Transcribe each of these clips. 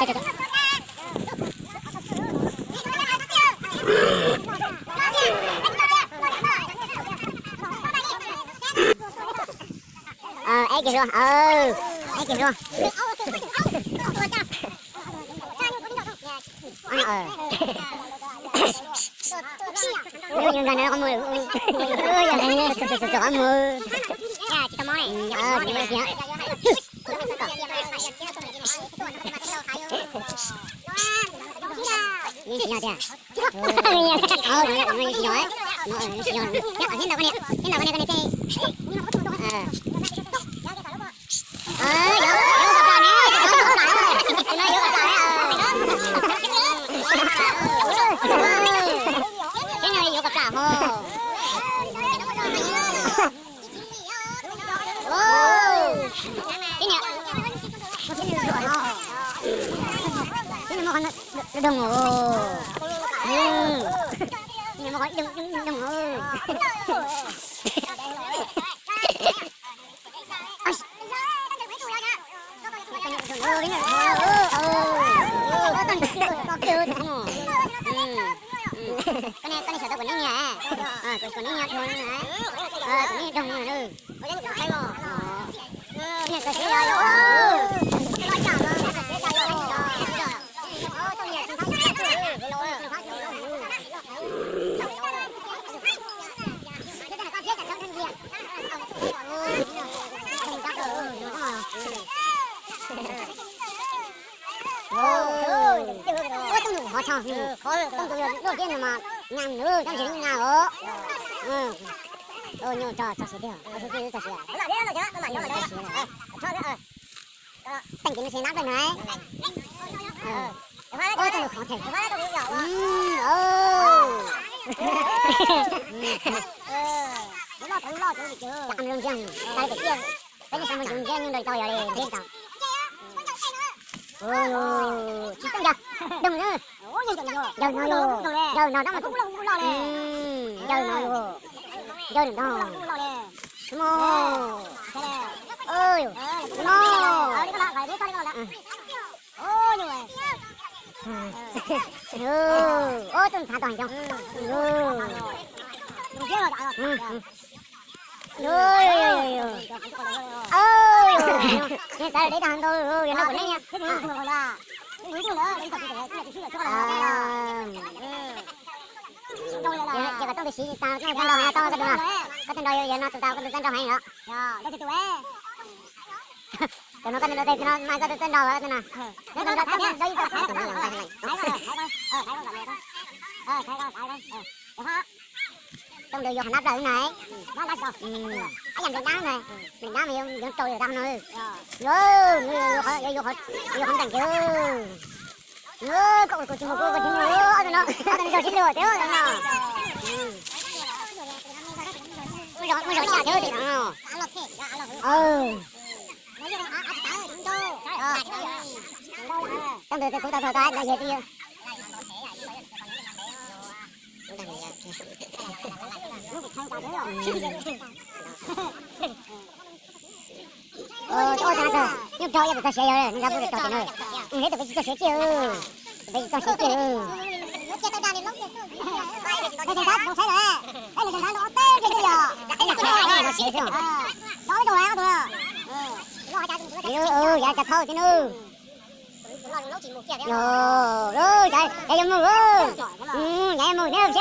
Eb kiag hlua, eb kiag hlua. Yog nrog nws qhov muag, yog nrog nws qhov muag. Yeej tsis yog tiag. Yeej tsis yog, yeej tsis yog, yeej tsis yog. Thiab ntawd koj niam, thiab ntawd koj niam, koj niam tej. Yuav, yuav kom plam ne, yuav kom plam, tus no yuav kom plam ne. Thiab no yuav kom plam ho. Tib niam, tib niam muaj qhov doog os. Tib niam muaj qhov doog doog os. Koj nej xyaum tau kuv neeb nyiam, kuv neeb nyiam dhau na, kuv neeb doog na. Ua tooj tus qhov tshaj, tooj tus luaj kiag no mas nyas nws, tab sis nyas os. Nyuj tso txog siav tiag, txog siav tiag, txog siav. Teem ces nws siav nab plaws na. Ua tooj tus qhov tshaj. Cas zoo ntseeg, tas li pem tiaj, peb nej xav mus ntsia nyuj nrog tau yog li ntsia tau. Tsis txawj ncaws, doog na. Ncaws no yog, ncaws no tab mas, ncaws no yog, ncaws no. Mus, mus, mus. Ua tooj thav tau heev coob. Nws txav deb tag ntau, yog no kuv neeb. Ces kom tooj tus siv tas koj txawj nraug heev, koj txawj nraug, yog no tus tas koj txawj nraug heev os. Tam no koj tus nraug tes no mas koj tus txawj nraug tej no. Neb tus nraug tes no, tooj ntawd yuav hov nab plaws na. Ab yam nplej dab na, nplej dab mas yuav rau lawm dab no. Yuav, yuav qhov nteem kiag. Koj ua koj tsis mus, kuv ua kuv tsis mus, ob tug no, ob tug no nrog sib luag tiag no. Muaj zog, muaj zog xyam thiab tiag no. Tau ntawd kuv tau tau tau yog twj ywm. Ua tag tag, nyuj rau ib tug txog siav yog nws nrog peb txog siav na. Neb tus peb tsis txog siav kiag, tus peb tsis txog siav kiag. Yav cov thauj tiag na. Yav yuav mus, yav yuav mus thiab.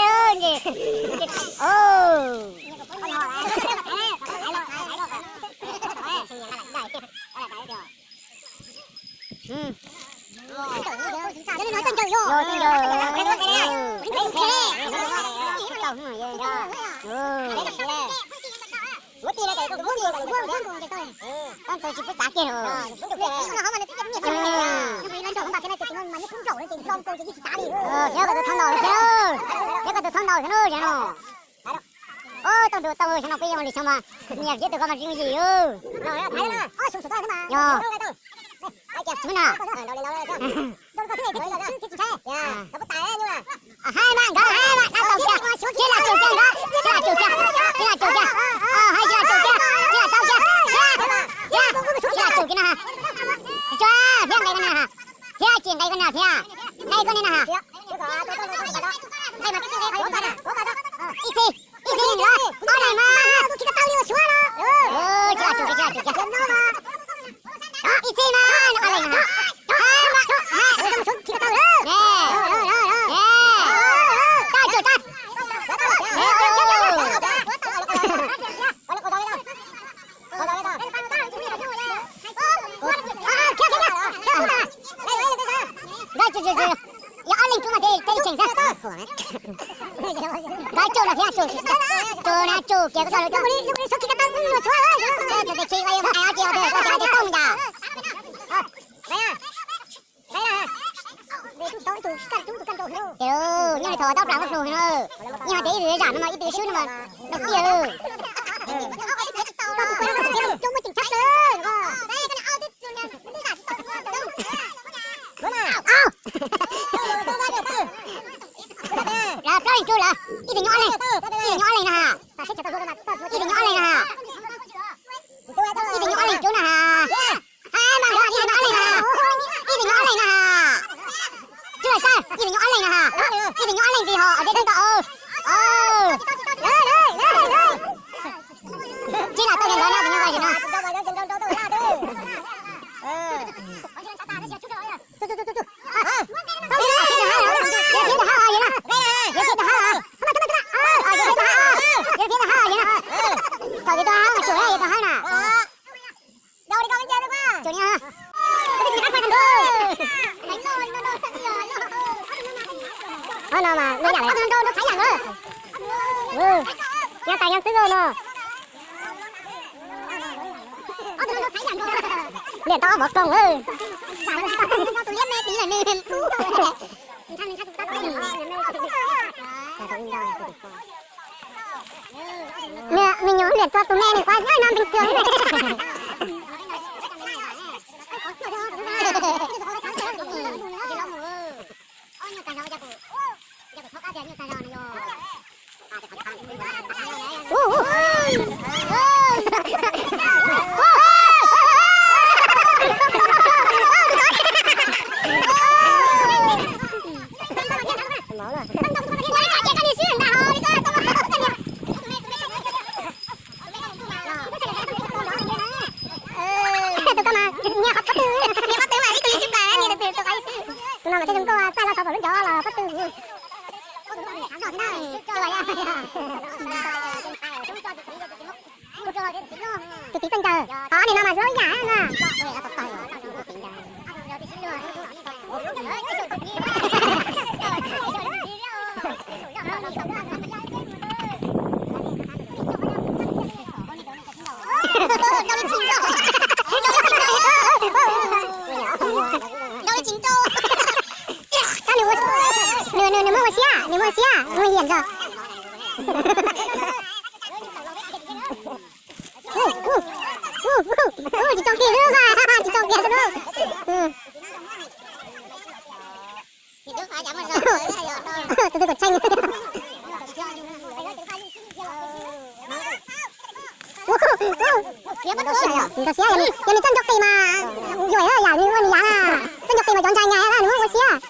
Tau tsis pub txav kiag. Thiab koj tus thab ntaus thiab, thiab koj tus thab ntaus thiab no. Ub, tau ntu tau xyoo no peb yuav mus li xyoo mas nyias kiag tus koj mas tsis yooj yim. Yog, tsis pub na. Haib mas nkawd haib mas dab tau kiag, tsis lam tsum kiag nkawd, tsis lam tsum kiag, tsis lam tsum kiag. Haib tsis lam tsum kiag, tsis lam tsum kiag, tsis lam tsum kiag na. Tsis tso, thiab nqe no na. Thiab tsis nqe koj na thiab, nqe koj ne na. Ib txhis, ib txhis li ntawd, ob leeg mas. Ib txhis mas ob leeg na. Nkawd ob leeg rub no tej li tseem xwb. Nkawd tsum no thiab, tsum, tsum na, tsum kiag koj txoj lus. Tes khi ua ib hais ob ce ua tes koj tes tooj cas. Ces nyob li thaum tau plam muaj hlus no, yeej hais tias ib tug zam no mas ib tug swb no mas, no tiag. Lawv plaub leeg rub lawm, ib tug nyob ob leeg, ib tug nyob ob leeg na ha, ib tug nyob ob leeg na ha, ib tug nyob ob leeg rub na ha. Hais mas ib tug nyob ob leeg na ha, ib tug nyob ob leeg na ha. Rub lawm xwb, ib tug nyob ob leeg na ha, ib tug nyob ob leeg ntxiv ho deb tau. Tsis lam tau li ntawd no, tus nyob vaj no. Qhov no mas lub yam lawm. Nyob tais nyob xwb no. Liam tau ob mov koog lawm. Me nyuam liam txog tus me nws quaj nyob no npeeg twg. Tus ko mas nyias qhov pob tw, nyias pob tw mas ib tug li sib pab, nyias tus tus qhov ib tug. Tus no mas thiaj zoo nkauj, txaij los txog pom lub ncov los pob tw. Tus txiv txawj ncaws, qhov nim no mas zoo ib yam na. Nws, nws, nws muab ua siab, nws muab ua siab, muab liam tso. Tsis tso kiag xwb, tsis tso kiag xwb. Tus twg kom tseeg. Nws txoj siab, yog nws txoj nco qis mas yuam yam nws ua nws yav na. Txoj nco qis mas cov ntshai nyas na, nws muab ua siab.